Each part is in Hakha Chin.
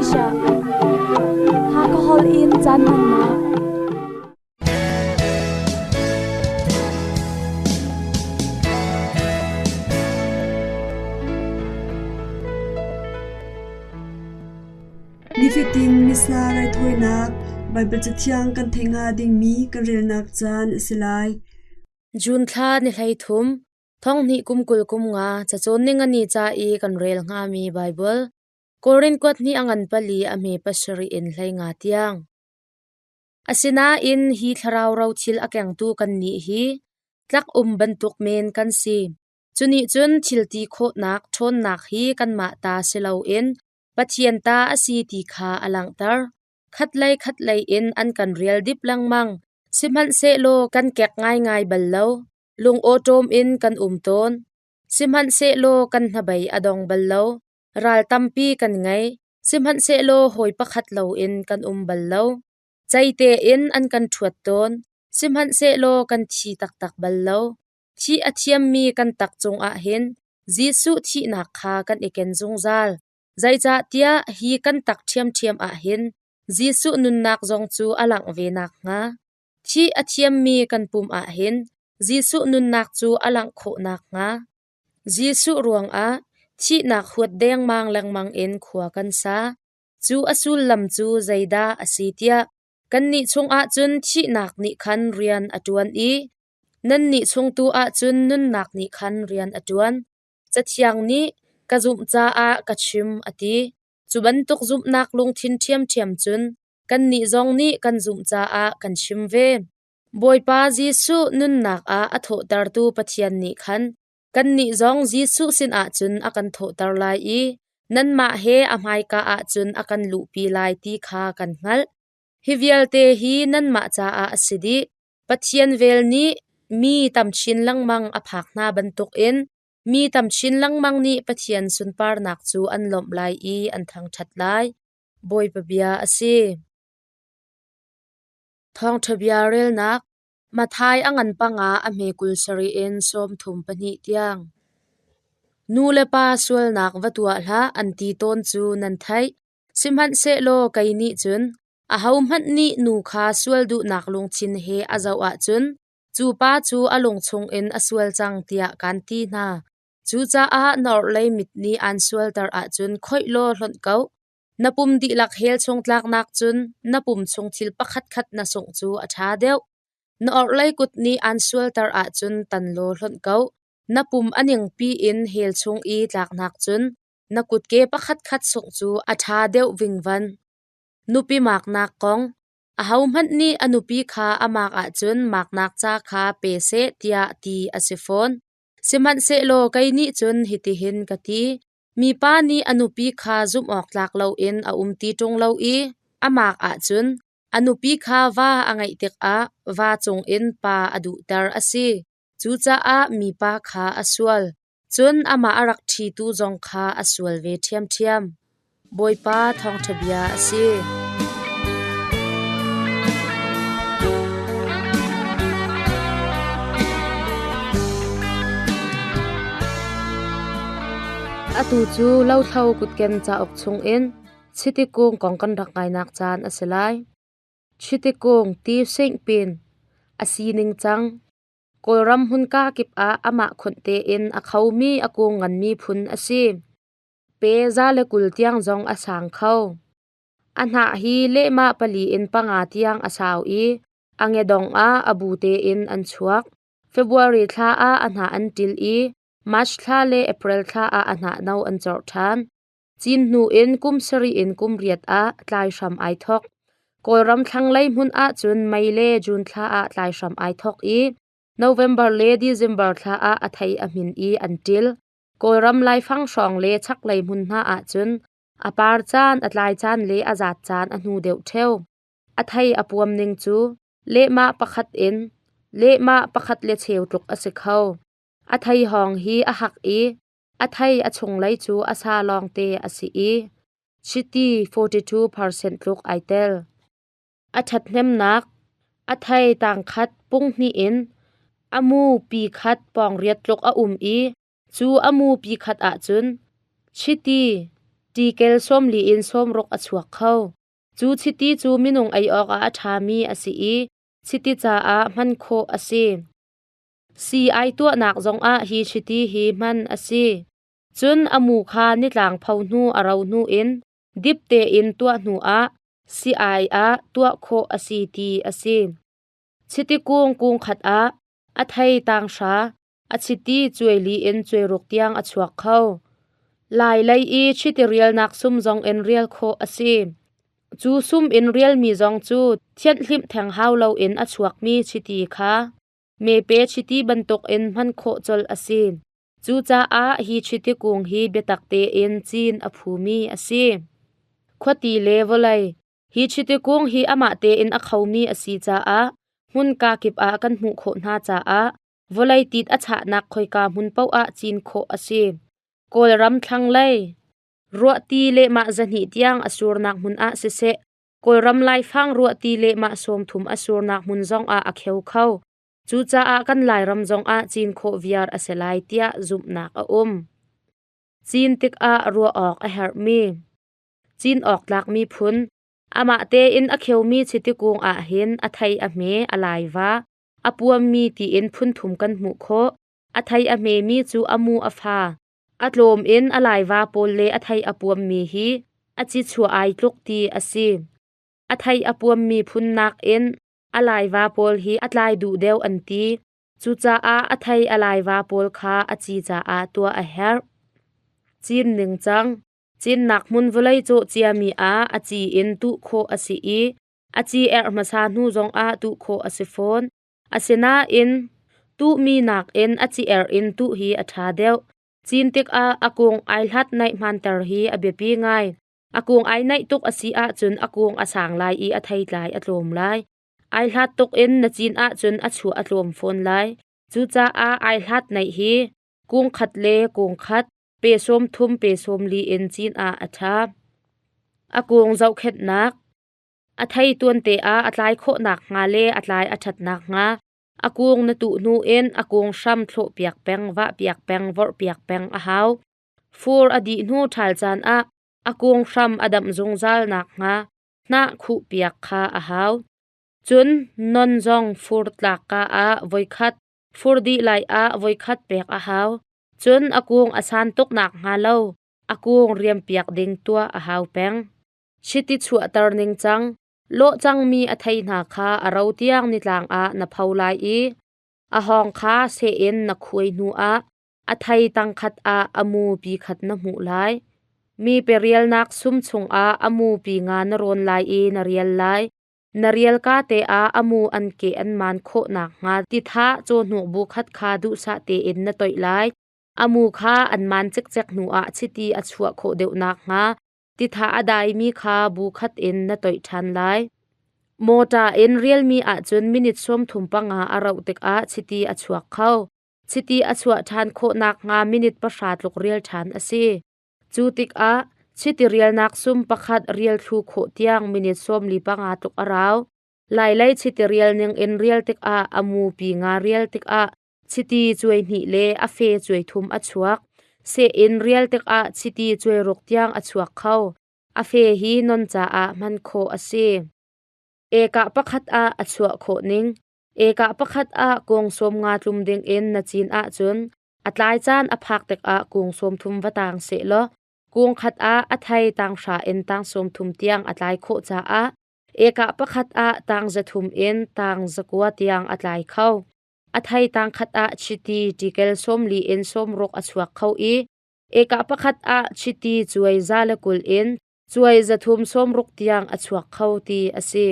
Asia. Hakha holh in caan hmannak. Nifatin Missa raithawinak Baibal Cathiang kan theih hnga dingmi kan relnak caan a si lai. June thla ni 13, thong hnih kum 20 kum nga cacawn ning a ni ca i kan rel hngami Baibal Korin kuat hnih a ngan pali a hme pasarih in 15 tiang. Asinain hi thlarau rothil a kengtu kannih hi tlak um bantuk men kan si. Cunih cun thil ti khawhnak ṭhawnnak hi kanmah ta si loin Pathian ta a si ti kha a langhter. Khatlei khatlei in an kan rial dip lengmang, sihmanhsehlaw kan kek ngaingai bal lo. Lungawṭawm in kan um tawn. Sihmanhsehlaw kan hnabei a dong bal lo. Ral tampi kan ngei, sihmanhsehlaw hawi pakhat loin kan um bal lo. Cei tein an kan ṭhuat tawn, sihmanhsehlaw kan thi taktak bal lo. Thih a thiammi kan tak cungah hin Jesuh thihnak kha kan i ken zungzal. Zeicahtiah hi kan tak ṭhiamṭhiam ah hin Jesuh nunnak zong cu a langh ve nakhnga, thih a thiammi kan pum ah hin Jesuh nunnak cu a langh khawh nakhnga, Jesuh ruangah thihnak huat dengmang lengmang in khua kan sa. Cu a sullam cu zeidah a si tiah, kannih chungah cun thihnak nih khan rian a ṭuan i nannih chung tu ah cun nunnak nih khan rian a ṭuan. Cathiang nih, Ka zumh caah ka chim, a ti. Cu bantuk zumhnak lungthin ṭhiamṭhiam cun kannih zong nih kan zumh caah kan chim ve. Bawipa Jesuh nunnak ah a thawhtertu Pathian nih khan kannih zong Jesuh sinah cun a kan thawhter lai i nanmah he a hmaika ah cun a kan luhpi lai ti kha kan hngalh. Hi vialte hi nanmah caah a si dih. Pathian vel nih mi tam chin lengmang a phak hna bantukin mi tam chin lengmang nih Pathian sunparnak cu an lawmh lai i an thangṭhat lai. Bawipa bia a si. Thawngṭha bia relnak Matthai a ngan panga a hme 27 in 32 tiang. Nu le pa sualnak va tuah hlah an ti tawn cu nan theih. Sihmanhsehlaw kei nih cun ahohmanh nih nu kha sual duhnak lungthin he a zoh ahcun cu pa cu a lung chungin a sual cang tiah kaan ti hna. Cucaah na orhlei mit nih aan sualter ahcun khoih law hlonh ko. Na pum dihlak hell chung tlaknak cun na pum chung thil pakhatkhat na sungh cu a ṭha deuh. Na orhlei kut nih aan sualter ahcun tan law hlonh ko. Na pum a ningpi in hell chung i tlaknak cun na kutke pakhatkhat sungh cu a ṭha deuh vingvan. Nupi maknak kong. Ahohmanh nih a nupi kha a mak ahcun maknak ca kha pe seh tiah ti a si fawn. Sihmanhsehlaw kei nih cun hitihin ka ti: Mipa nih a nupi kha zumhawktlak loin a um ti ṭung lo i a mak ahcun a nupi kha va a ngeih tikah va cungin pa a duhter a si. Cucaah mipa kha a sual, cun amah a rak ṭhitu zong kha a sual ve ṭhiamṭhiam. Bawipa thawngṭha bia a si. Atu cu lothlo kutken cauk chungin chiti kung kong kan rak ngainak caan a si lai. Chiti kung ti sing pin a sining cang. Kawlram hmunka kip ah amah khunh tein a khomi a kung nganmi phun a si. Pe 120 tiang zong a sang kho. A hnah hi lehmah pali in panga tiang a sau i a ngedong ah a bu tein an chuak. February thla ah a hnah an ṭil i March thla le April thla ah a hnah no an corh ṭhan. Cin hnu in kum sarih in kum riat ah tlai hram ai thawk. Kawlram thlanglei hmun ahcun May le June thla ah tlai hram ai thawk i November le December thla ah a thei a hmin i an ṭil. Kawlram laifang hrawng le chaklei hmun hna ahcun a par caan, a tlai caan le a zat caan a hnu deuh ṭheo. A thei a puam ning cu lehmah pakhat in lehmah pakhat le cheu tluk a si kho. A thei hawng hi a hak i a thei a chunglei cu a sa lawngte a si i chiti 42% tluk ai tel. A ṭhathnemnak a thei tangkhat punghnih in a mu pi khat pawng riat tluk a um i cu a mu pi khat ahcun chiti Ṭikel 40 in 60 a chuak kho. Cu chiti cu minung ei awkah a ṭhami a si i chiti caah hman khawh a si. Sii ai tuahnak zongah hi chiti hi hman a si. Cun a mu kha nitlang pho hnu a ro hnu in dip tein tuah hnuah si-ai ah tuah khawh a si ti a si. Chiti kung kung khat ah a thei tanghra, a chiti cuaili in cuairuk tiang a chuak kho. Lai lei i chiti rialnak sum zong in rial khawh a si. Cu sum in rialmi zong cu thianhhlimh theng hau loin a chuakmi chiti kha mepe chiti bantukin hman khawh colh a si. Cucaah hi chiti kung hi biatak tein cin a phumi a si. Khuati le vawlei Hi chiti kung hi amah tein a khomi a si caah hmun kakip ah kan hmuh khawh hna caah vawlei tit a chahnak khoika hmun paoh ah cin khawh a si. Kawlram thlanglei ruahti lehmah 200 tiang a surnak hmun ah siseh, Kawlram laifang ruahti lehmah 30 a surnak hmun zongah a kheu kho. Cucaah kan Lairam zongah cin khawh viar a si lai tiah zumhnak a um. Cin tikah ruah awk a herhmi Cin awk tlakmi phun Amah tein a kheumi chiti kung ah hin a thei a hme, a laiva, a puammi tiin phun thum kan hmuh khawh. A thei a hmemi cu a mu a fa. A tlawm in a laiva pawl le a thei a puammi hi a ci chuah ai tluk ti a si. A thei a puammi phun nakin a laiva pawl hi a tlai duh deuh an ti. Cucaah a thei a laiva pawl kha a ci caah tuah a herh. Cin ningcang Cinnak hmun vawlei cawh ciami ah a ci in tuh khawh a si i a ci erh hmasa hnu zongah tuh khawh a si fawn. Asinain tuhmi nakin a ci erh in tuh hi a ṭha deuh. Cin tikah a kung ai hlat naih hmanter hi a biapi ngai. A kung ai naih tuk a si ahcun a kung a sang lai i a theitlai a tlawm lai. Ai hlat tuk in na cin ahcun a chuah a tlawm fawn lai. Cucaah ai hlat naih hi kung khat le kung khat pe 30 pe 40 in cin ah a ṭha. A kung zohkhenhnak A thei tuante ah a tlai khawh nakhnga le a tlai a ṭhat nakhnga a kung na tuh hnu in a kung hram thlawhpiak peng, vahpiak peng, vorhpiak peng a hau. Fur a dih hnu ṭhal caan ah a kung hram a damh zungzal nakhnga hnah khuhpiak kha a hau. Cun non zong fur tlak ka ah voikhat, fur dih lai ah voikhat pek a hau. Cun a kung a san tuk nakhnga lo a kung riampiak ding tuah a hau peng. Chiti chuahter ningcang, lawh cangmi a thei hna kha a ro tiang nitlang ah na pho lai i a hawng kha seh in na khuai hnuah a thei tangkhat ah a mu pi khat na hmuh lai. Mi pe rialnak sum chungah a mu pi nga na rawn lai i na rial lai. Na rial ka te ah a mu an ke an man khawh nakhnga titha cawhnuk bu khat kha duhsah tein na toih lai. A mu kha an man cikcek hnuah chiti a chuah khawh deuh nakhnga titha a daimi kha bu khat in na toih ṭhan lai. Mawṭa in rialmi ahcun minute 35 a rauh tikah chiti a chuak kho. Chiti a chuah ṭhan khawh nakhnga minute 10 tluk rial ṭhan a si. Cu tikah chiti rialnak sum pakhat rial thlu khawh tiang minute 45 tluk a rau. Lailei chiti rial ning in rial tikah a mupi nga rial tikah chiti cuai hnih le a fe cuai thum a chuak. Seh in rial tikah chiti cuai ruk tiang a chuak kho. A fe hi non caah hman khawh a si. Ekah pakhat ah a chuah khawh ning. Ekah pakhat ah kung 50 tlum ding in na cin ahcun a tlai caan a phak tikah kung 30 va tang sehlaw kung khat ah a thei tang hra in tang 30 tiang a tlai khawh caah ekah pakhat ah tang 300 in tang 900 tiang a tlai kho. A thei tang khat ah chiti ṭikel 40 in 60 a chuak kho i ekah pakhat ah chiti cuai 120 in cuai 360 tiang a chuak kho ti a si.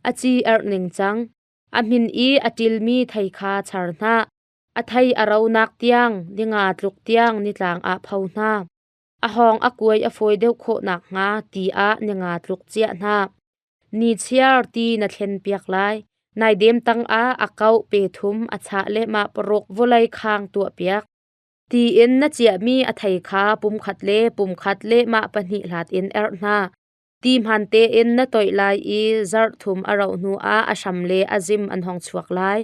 A ci erh ningcang, a hmin i a ṭilmi thei kha char hna. A thei a ronak tiang ninga tluk tiang nitlang ah pho hna. A hawng a kuai a fawi deuh khawh nakhnga ti ah ninga tluk ciah hna. Ni chiar ti na thlenpiak lai. Naidem tangah a kauh pe thum a chah lehmah paruk vawlei khang tuahpiak. Ti in na ciahmi a thei kha pumkhat le pumkhat lehmah pahnih hlat in erh hna. Ti hmaan tein na toih lai i zarh thum a rauh hnuah a hram le a zim an hong chuak lai.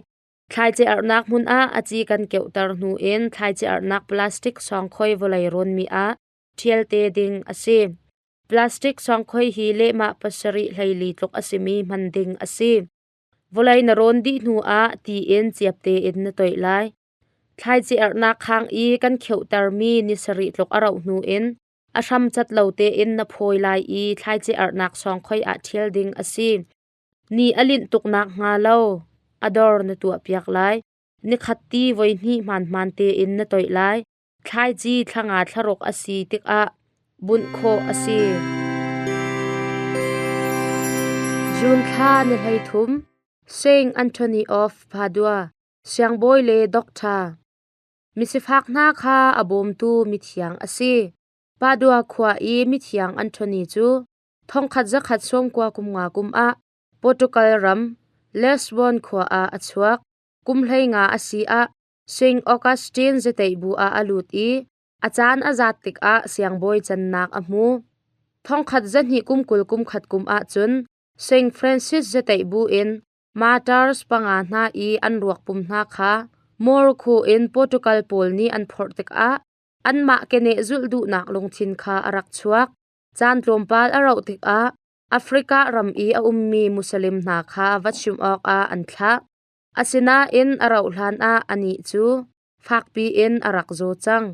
Thlaici erhnak hmun ah a ci kan keuhter hnu in thlaici erhnak plastic sawngkhoi vawlei rawnmi ah. ṭhial te ding a si. Plastic sawngkhoi hi lehmah pasarih hleili tluk a simi hman ding a si. Vawlei na rawn dih hnu ah ti in ciap tein na toih lai. Thlaici erhnak khang i kan kheuhtermi ni sarih tluk a rauh hnu in a hram cat lo tein na phawi lai i thlaici erhnak sawngkhoi ah ṭhial ding a si. Ni a linh tuk nakhnga lo a dor na tuahpiak lai. Nikhat ti voihnih hmaanhmaan tein na toih lai. Thlaici thla nga thlaruk a si tikah bunh khawh a si. June thla ni 13, Saint Anthony of Padua, siangbawi le doctor. Misifak hna kha a bawmtu mithiang a si. Padua khua i mithiang Anthony cu 1190 kum nga kum ah Portugal ram Lisbon khua ah a chuak. Kum 15 a si ah Saint Augustine zateih ah a lut i a caan a zat tikah siangbawi cannak a hmu. 1220 kum 20 kum khat kum ahcun Saint Francis zateih bu in Martyrs panga hna i an ruak pum hna kha Morocco in Portugal pawl nih an phorh tikah anmah keneh zulh duhnak lungthin kha a rak chuak. Caan tlawmpal a rauh tikah Africa ram i a ummi Muslim hna kha va chimh awkah an thlah. Asinain a rauhhlan ah anih cu fakpi in a rak zaw cang.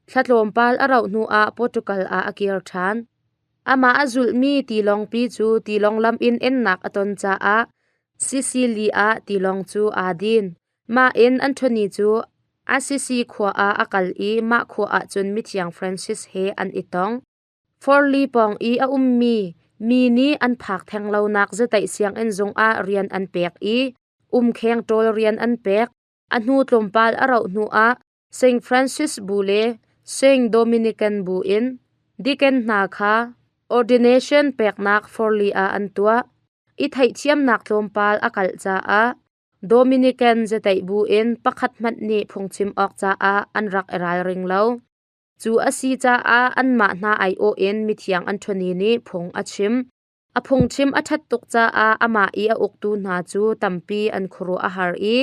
Thla tlawmpal a rauh hnuah Portugal ah a kir ṭhan. Amah a zulhmi tilawngpi cu tilawng lam in ennak a ton caah Sicily ah tilawng cu aa din. Mah in Anthony cu Assisi khua ah a kal i mah khua ah cun mithiang Francis he an i tong. Forli pawng i a ummi mi nih an phak theng lonak zataih sianginn zung ah rian an pek i umkheng ṭawl rian an pek. A hnu tlawmpal a rauh hnuah Saint Francis bu le Saint Dominican bu in deacon hna kha ordination peknak Forli ah an tuah. I theihthiamnak tlawmpal a kalh caah Dominican zataih bu in pakhat hmanh nih phungchim awk caah an rak i ralring lo. Cu a si caah anmah hna aiawh in mithiang Anthony nih phung a chim. A phungchim a ṭhat tuk caah amah i a uktu hna cu tampi an khuaruah a har i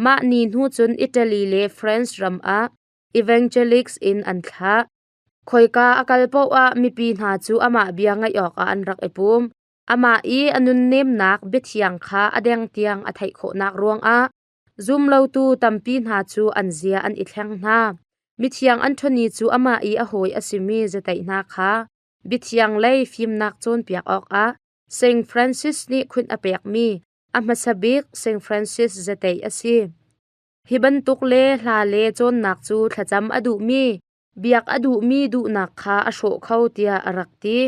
mah ni hnu cun Italy le France ram ah evangelics in an thlah. Khoika a kal paoh ah mipi hna cu amah bia ngaih awkah an rak i pum. Amah i a nunnemnak biathiang kha a deng tiang a theih khawhnak ruangah Zumlotu tampi hna cu an zia an i thleng hna. Mithiang Anthony cu amah i a hawi a simi zateih hna kha biathiang lei fimnak cawnpiak awkah Saint Francis nih khunh a pekmi a hmasa bik Saint Francis zateih a si. Hi bantuk le hla le cawnnak cu thlacam a duhmi, biak a duhmi duhnak kha a hrawh kho tiah a rak ti.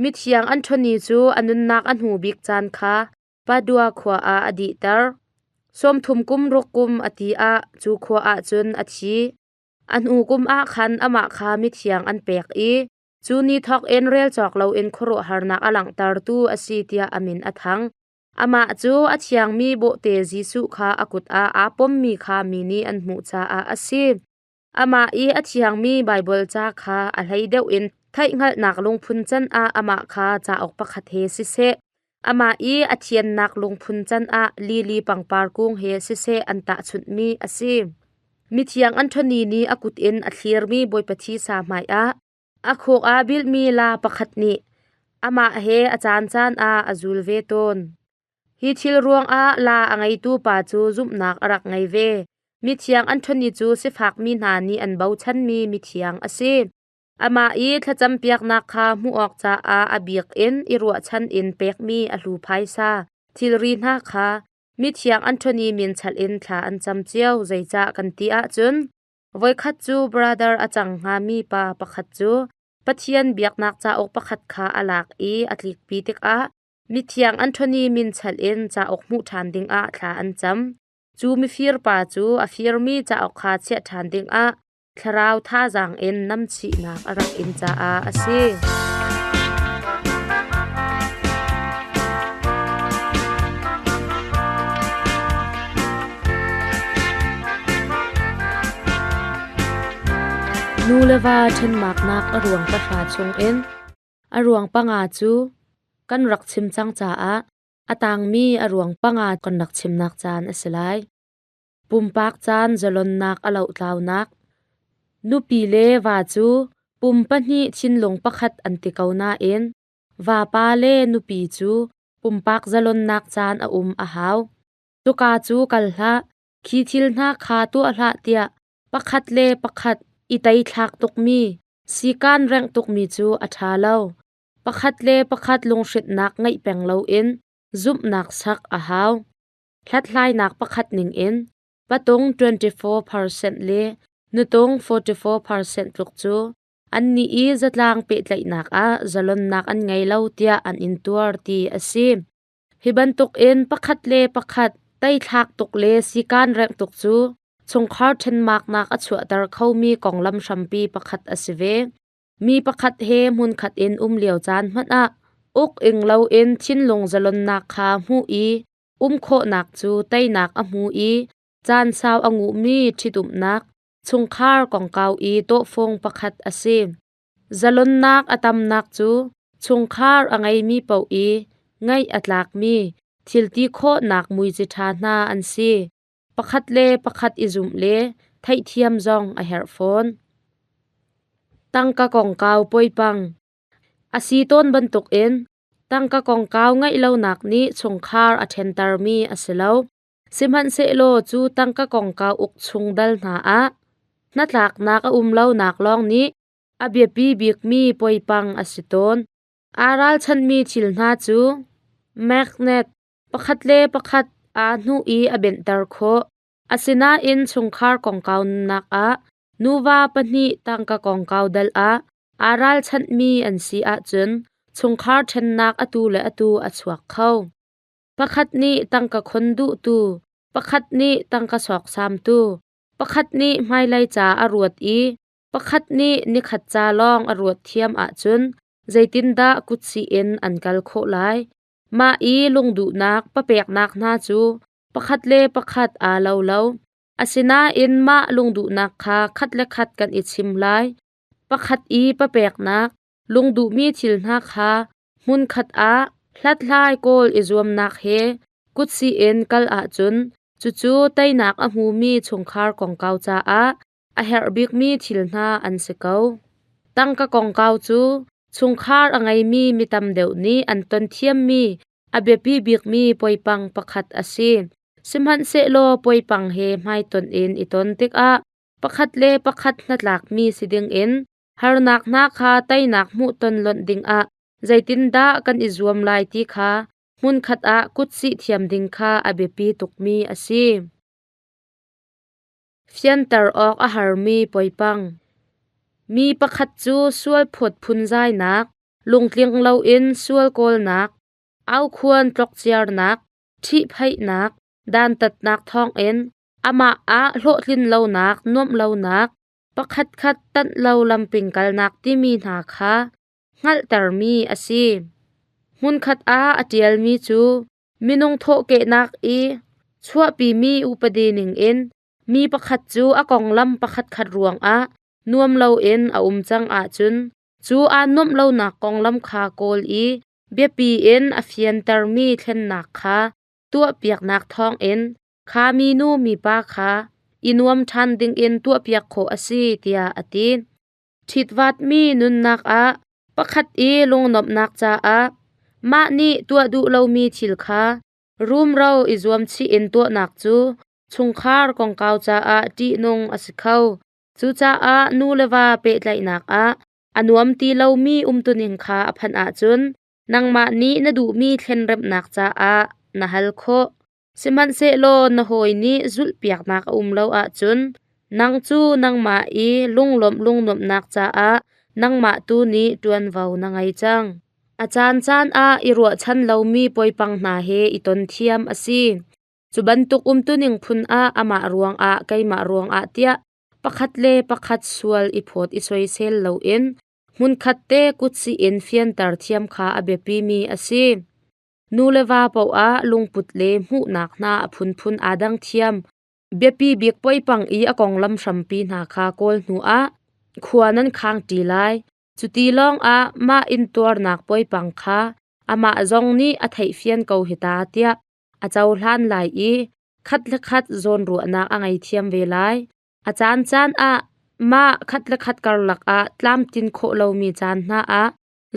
Mithiang Anthony cu a nunnak a hnu bik caan kha Padua khua ah a dihter. 30 kum ruk kum a ti ah cu khua ah cun a thi. A hnu kum ah khan amah kha mithiang an pek i cu ni thawk in rel cawk loin khuaruahharnak a langhtertu a si tiah a min a thang. Amah cu a thiangmi bawhte Jesuh kha a kut ah aa pommi kha mi nih an hmuh caah a si. Amah i a thiangmi Baibal ca kha a hlei deuh in theihhngalhnak lungphun can ah amah kha cauk pakhat he siseh, amah i a thiannak lungphun can ah lili pangpar kung he siseh an tahchunhmi a si. Mithiang Anthony nih a kut in a thlirmi Bawipa thisa hmaiah a khuk aa bilhmi la pakhat nih amah he a caancaan ah a zul ve tawn. Hi thil ruangah la a ngeitu pa cu zumhnak a rak ngei ve. Mithiang Anthony cu sifakmi hna nih an bochanmi mithiang a si. Amah i thlacampiaknak kha hmuh awk caah a bik in i ruahchan in pekmi a hlu phaisa thilri hna kha mithiang Anthony min chalh in thla an cam cio. Zeicah kan ti ahcun voikhat cu brother a cang hngami pa pakhat cu Pathian biaknak cauk pakhat kha a lak i a tlikpi tikah Mithiang Anthony min chalh in cauk hmuh ṭhan dingah thla an cam. Cu mifir pa cu a firmi cauk kha chiah ṭhan dingah thlarau thazaang in namchihnak a rak in caah a si. Nu le va ṭhenmaknak a ruang pahra chungin a ruang panga cu kan rak chim cang caah a tangmi a ruang panga kan rak chimnak caan a si lai. Pumpak caan zalonnak a lohtlaunak. Nupi le va cu Pum pahnih thinlung pakhat an ti ko nain vapa le nupi cu pumpak zalonnak caan a um a hau. Cuka cu kal hlah, khi thil hna kha tuah hlah tiah pakhat le pakhat i teithlak tukmi, sikaan rengh tukmi cu a ṭha lo. Pakhat le pakhat lunghrinhnak ngeih peng loin zumhnak sak a hau. Hlathlainak pakhat ningin patung 24% le nutung 44% tluk cu annih i zatlang pehtlaihnak ah zalonnak an ngei lo tiah an intuar ti a si. Hi bantukin pakhat le pakhat teithlak tuk le sikaan rengh tuk cu chungkhar ṭhenmaknak a chuahter khomi konglam hrampi pakhat a si ve. Mi pakhat he hmunkhat in um lio caan hmanh ah uk ing loin thinlung zalonnak kha hmuh i um khawhnak cu teinak a hmu i caan sau a nguhmi ṭhitumnak chungkhar kongkau i tawhfung pakhat a si. Zalonnak a tamnak cu chungkhar a ngeimi paoh i ngaih a tlakmi thil ti khawhnak muici ṭha hna an si. Pakhat le pakhat i zumh le theihthiam zong a herh fawn. Tangka kongkau poipang A si tawn bantukin tangka kongkau ngeih lonak nih chungkhar a ṭhentermi a si lo. Sihmanhsehlaw cu tangka kongkau uk chung dal hna ah hnatlaknak a um lonak lawng nih a biapi bikmi poipang a si tawn. Aa ralchanhmi thil hna cu magnet pakhat le pakhat aa hnuh i a benhter khawh. Asinain chungkhar kongkau nunnak ah nuva pahnih tangka kongkau dal ah aa ralchanhmi an si ahcun chungkhar ṭhennak atu le atu a chuak kho. Pakhat nih tangka khon duhtu, pakhat nih tangka sawksamtu, pakhat nih hmailei ca a ruat i pakhat nih nikhat ca lawng a ruat thiam ahcun zeitindah kutsih in an kal khawh lai? Mah i lungduhnak papeknak hna cu pakhat le pakhat aa lo lo. Asinain mah lungduhnak kha khat le khat kan i chim lai. Pakhat i papeknak, lungduhmi thil hna kha hmunkhat ah hlathlai kawl i zuamnak he kutsih in kal ahcun cucu teinak a hmumi chungkhar kongkau caah a herh bikmi thil hna an si ko. Tangka kongkau cu chungkhar a ngeimi mi tam deuh nih an ton thiammi a biapi bikmi poipang pakhat a si. Sihmanhsehlaw poipang he hmaitonh in i ton tikah pakhat le pakhat hnatlakmi si dingin harnak hna kha teinak hmuhton lonh dingah zeitindah kan i zuam lai ti kha hmunkhat ah kutsih thiam ding kha a biapi tukmi a si. Fianter awk a harmi poipang. Mi pakhat cu sualphawt phunzainak, lungtling loin sual kawlnak, aukhuan tlokciarnak, ṭhihphaihnak, dantatnak thawngin amah ah hlawhtlin lonak, nuamh lonak, pakhatkhat tanh lo lamping kalnak timi hna kha hngalhtermi a si. Hmunkhat ah a ṭialmi cu minung thawhkehnak i chuahpimi upadi ningin mi pakhat cu a konglam pakhatkhat ruangah nuam loin a um cang ahcun cu aa nuamh lonak konglam kha kawl i biapi in a fiantermi thlennak kha tuahpiaknak thawngin kha minu mipa kha i nuam ṭhan dingin tuahpiak khawh a si tiah a ti. Ṭhitvatmi nunnak ah pakhat i lungnuamhnak caah mah nih tuah duh lomi thil kha rumro i zuamchih in tuahnak cu chungkhar kongkau caah ṭihnung a si kho. Cucaah nu le va pehtlaihnak ah a nuam ti lomi umtuning kha a phanh ahcun nangmah nih na duhmi thlenremhnak caah na hal khawh. Sihmanhsehlaw na hawi nih zulhpiaknak a um lo ahcun nang cu nangmah i lunglawmh lungnuamhnak caah nangmah tu nih ṭuanvo na ngei cang. A caancaan ah i ruahchan lomi poipang hna he i ton thiam a si. Cu bantuk umtuning phun ah amah ruangah keimah ruangah tiah pakhat le pakhat sual i phawt i soisel loin hmunkhat te kutsih in fianter thiam kha a biapimi a si. Nu le va poah lungput le hmuhnak hna a phunphun aa dang thiam. Biapi bik poipang i a konglam hrampi hna kha kawl hnuah khua nan khang ṭi lai. Cuti lawngah mah intuarnak poipang kha amah zong nih a theihfian ko hi ta tiah a cohlan lai i khat le khat zawnruahnak a ngei thiam ve lai. A caancaan ah Mah khat le khat karlak ah tlamtlin khawh lomi caan hna ah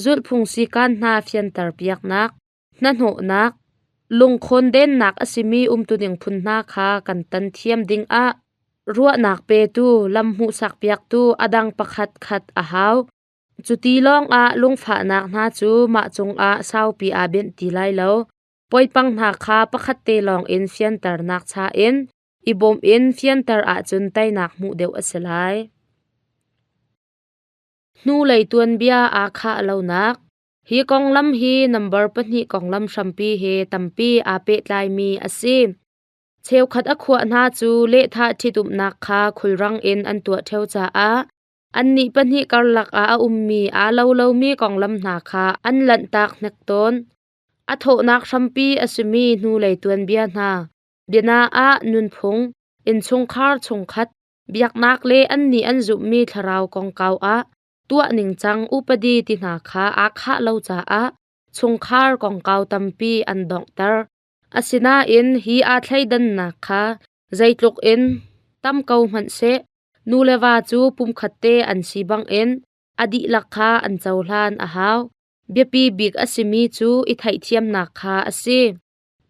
zulhphung sikaan hna fianter piaknak, hnahnawhnak, lungkhawndennak a simi umtuning phun hna kha kan tan thiam dingah ruahnak petu, lam hmuhsakpiaktu a dang pakhat khat a hau. Cuti lawngah lungfahnak hna cu mah cungah saupi aa benh ti lai lo. Poipang hna kha pakhat te lawngin fianternak cha in i bawm in fianter ahcun teinak hmuh deuh a si lai. Hnulei tuanbia aa khah lonak Hi konglam hi nambar pahnih konglam hrampi he tampi aa pehtlaimi a si. Cheukhat a khuah hna cu lehthah ṭhitumnak kha khulrang in an tuah ṭheo caah annih pahnih karlak ah a ummi aa lo lomi konglam hna kha an lanhtak hnek tawn. A thawhnak hrampi a simi hnulei tuanbia hna, biana ah nunphung, innchungkhar chungkhat, biaknak le annih an zumhmi thlarau kongkau ah tuah ningcang upadi ti hna kha aa khah lo caah chungkhar kongkau tampi an donghter. Asinain hi aa thleidannak kha zeitluk in tam ko hmanh seh, nu le va cu pumkhat te an si bangin a dihlak kha an cohlan a hau. Biapi bik a simi cu i theihthiamnak kha a si.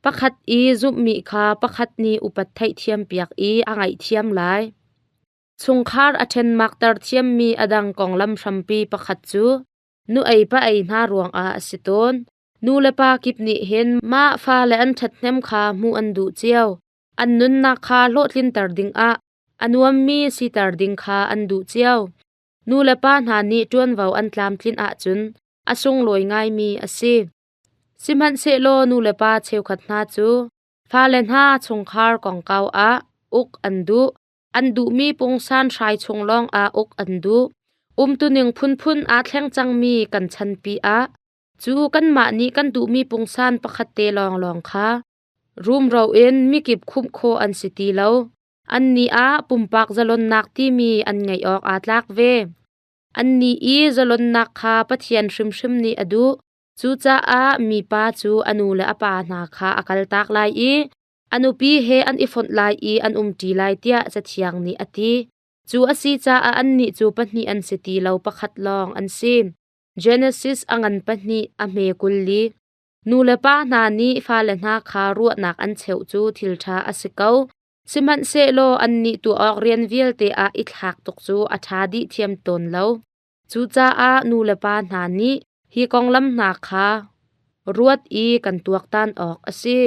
Pakhat i zumhmi kha pakhat nih upat theihthiampiak i a ngaihthiam lai. Chungkhar a ṭhenmakter thiammi a dang konglam hrampi pakhat cu nu ei pa ei hna ruangah a si tawn. Nu le pa kip nih hin mah fale an ṭhathnem kha hmuh an duh cio. An nunnak kha hlawhtlinter dingah a nuammi siter ding kha an duh cio. Nu le pa hna nih ṭuanvo an tlamtlinh ahcun a sunglawi ngaimi a si. Sihmanhsehlaw nu le pa cheukhat hna cu fale hna chungkhar kongkau ah uk an duh. An duhmi pungsan hrai chung lawngah uk an duh. Umtuning phunphun aa thleng cangmi kan chanpi ah cu kanmah nih kan duhmi pungsan pakhat te lawnglawng kha rumro in mikip khumh khawh an si ti lo. Annih ah pumpak zalonnak timi an ngeih awk aa tlak ve. Annih i zalonnak kha Pathian hrimhrim nih a duh. Cucaah mipa cu a nu le a pa hna kha a kaltak lai i a nupi he an i fonh lai i an umṭi lai tiah Cathiang nih a ti. Cu a si caah annih cu pahnih an si ti lo, pakhat lawng an si. Genesis a ngan pahnih a hme 24. Nu le pa hna nih fale hna kha ruahnak an cheuh cu thil ṭha a si ko. Sihmanhsehlaw annih tuah awk rian vialte ah i thlak tuk cu a ṭha dih thiam tawn lo. Cucaah nu le pa hna nih hi konglam hna kha ruat i kan tuaktan awk a si.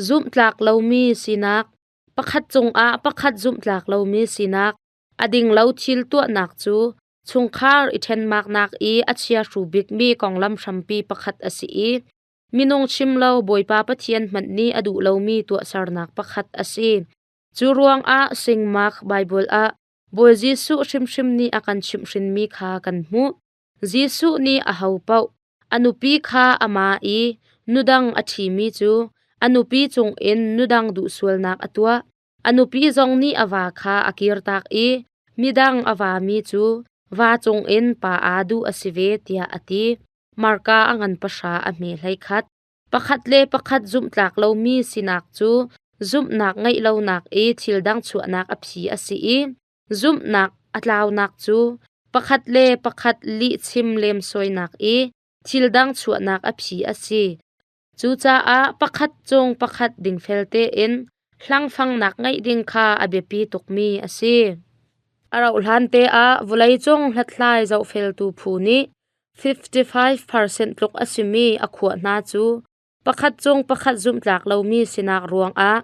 Zumhtlak lomi sinak. Pakhat cungah pakhat zumhtlak lomi sinak. A ding lo thil tuahnak cu chungkhar i ṭhenmaknak i a chiahru bikmi konglam hrampi pakhat a si i minung chim lo Bawipa Pathian hmanh nih a duh lomi tuahsernak pakhat a si. Cu ruangah Singmark Baibal ah Bawi Jesuh hrimhrim nih a kan chimhhrinmi kha kan hmuh. Jesuh nih aho paoh a nupi kha amah i nudang a ṭhimi cu a nupi cungin nudang duhsualnak a tuah. A nupi zong nih a va kha a kirtak i midang a vami cu va cungin pa aa duh a si ve tiah a ti. Marka a ngan pahra a hme 11. Pakhat le pakhat zumhtlak lomi sinak cu zumhnak ngeih lonak i thil dang chuahnak a phi a si i zumhnak a tlaunak cu pakhat le pakhat lihchim lemsawinak i thil dang chuahnak a phi a si. Cucaah pakhat cung pakhat dingfel tein hlangfangnak ngeih ding kha a biapi tukmi a si. A rauhhlan te ah vawleicung hlathlai zohfeltu phu nih 55% tluk a simi a khuah hna cu pakhat cung pakhat zumhtlak lomi sinak ruangah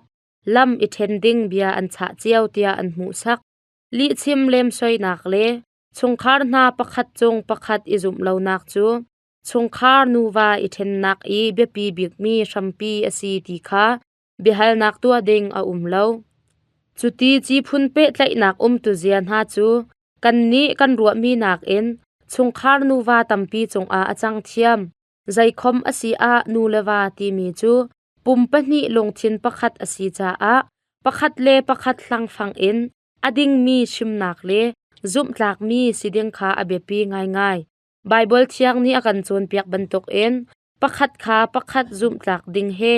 lam i ṭhen ding bia an chah cio tiah an hmuhsak. Lihchim lemsoinak le chungkhar hna pakhat cung pakhat i zumh lonak cu chungkhar nuva i ṭhennak i biapi bikmi hrampi a si ti kha biahalnak tuah ding a um lo. Cuti ciphun pehtlaihnak umtuzia hna cu kannih kan ruahmi nakin chungkhar nuva tampi cungah a cang thiam. Zeikhom a si ah nu le va timi cu pum pahnih lungthin pakhat a si caah pakhat le pakhat hlangfang in a dingmi chimnak le zumhtlakmi si ding kha a biapi ngaingai. Baibal thiang nih a kan cawnpiak bantukin pakhat kha pakhat zumhtlak ding he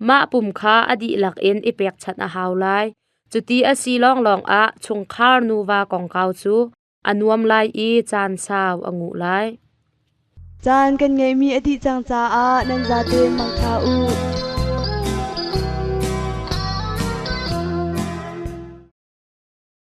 mah pum kha a dihlak in i pekchanh a hau lai. Cuti a si lawnglawng ah chungkhar nuva kongkau cu a nuam lai i caan sau a nguh lai. Caan kan ngeihmi a dih cang caah nan zate mangṭha u.